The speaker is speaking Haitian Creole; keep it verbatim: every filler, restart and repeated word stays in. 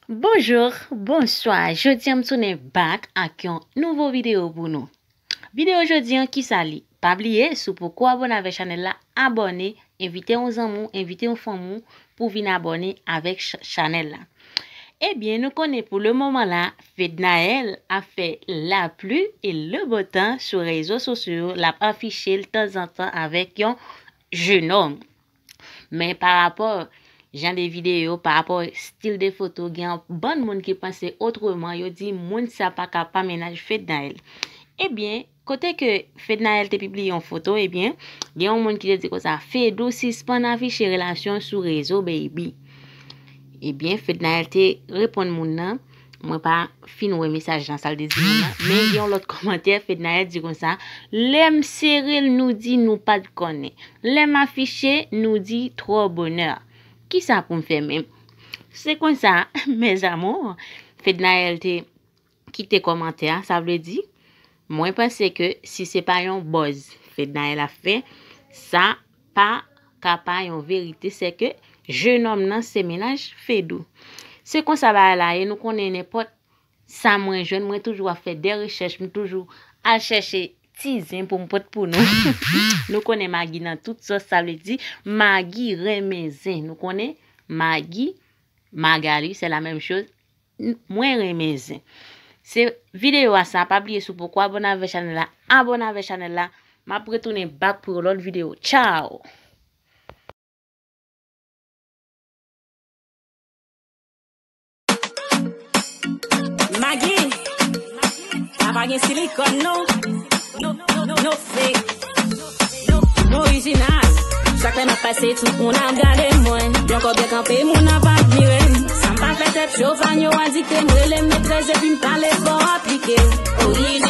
Bonjou, bonswa. Jodi a m tounen back ak yon nouvo videyo pou nou. Videyo jodi an, kisa li? Pa bliye, si w poko abòne avèk chanèl la, abòne, envite yon zanmi w, envite yon fanmi w pou vin abòne avèk ch-, chanèl la. Ebyen, nou konnen pou le moman la, Fednaelle ap fè la pluie et le beau temps sou rezo sosyo yo, l ap afiche l tanzantan avèk yon jenòm. Men pa rapò jan de videyo, pa rapò stil de foto, gen yon bann moun ki panse otreman, yo di moun sa pa ka pa mennaj Fednaelle. Ebyen, kote ke Fednaelle te pibliye yon foto, ebyen, gen yon moun ki te di konsa, Fedou, sispann afiche relasyon sou rezo, baby. Ebyen, Fednaelle te reponn moun nan, mwen pa fin wè mesaj lan, sa l te di moun nan, men gen yon lòt kòmantè, Fednaelle di konsa, lè m sere l, nou di nou pa t konnen. Lè m afiche, nou di twò bonè. Kisa pou m fè menm? Se konsa, mes amours, Fednaelle te kite kòmantè a, sa vle di, mwen panse ke si se pa yon buzz Fednaelle ap fè, sa pa ka pa yon verite, se ke jenòm nan se mennaj Fedou. Se konsa bagay la ye, nou konnen nenpòt sa mwen jwenn, mwen toujou ap fè de rechèch, m toujou al chèche ti zen pou m pote pou nou. Nou konnen Magi nan tout sòs, sa vle di Magi renmen zen. Nou konnen Magi, Magali, se la menm choz. N-, mwen renmen zen. Se videyo a sa, pa bliye si w poko abòne avèk chanèl la, abòne avèk chanèl la. M ap retounen back pou yon lòt videyo. Tchao! Magi, la pa gen silikòn non. No, no, no, no fake. No, no orijinal. Chak lè m ap pase, tout moun ap gade mwen. Yon kò byen kanpe, moun ap admire m. Sa m pa fè tèt cho, fan yo adikte m. Rele m metrès epi m pale fò aplike. Orijinal.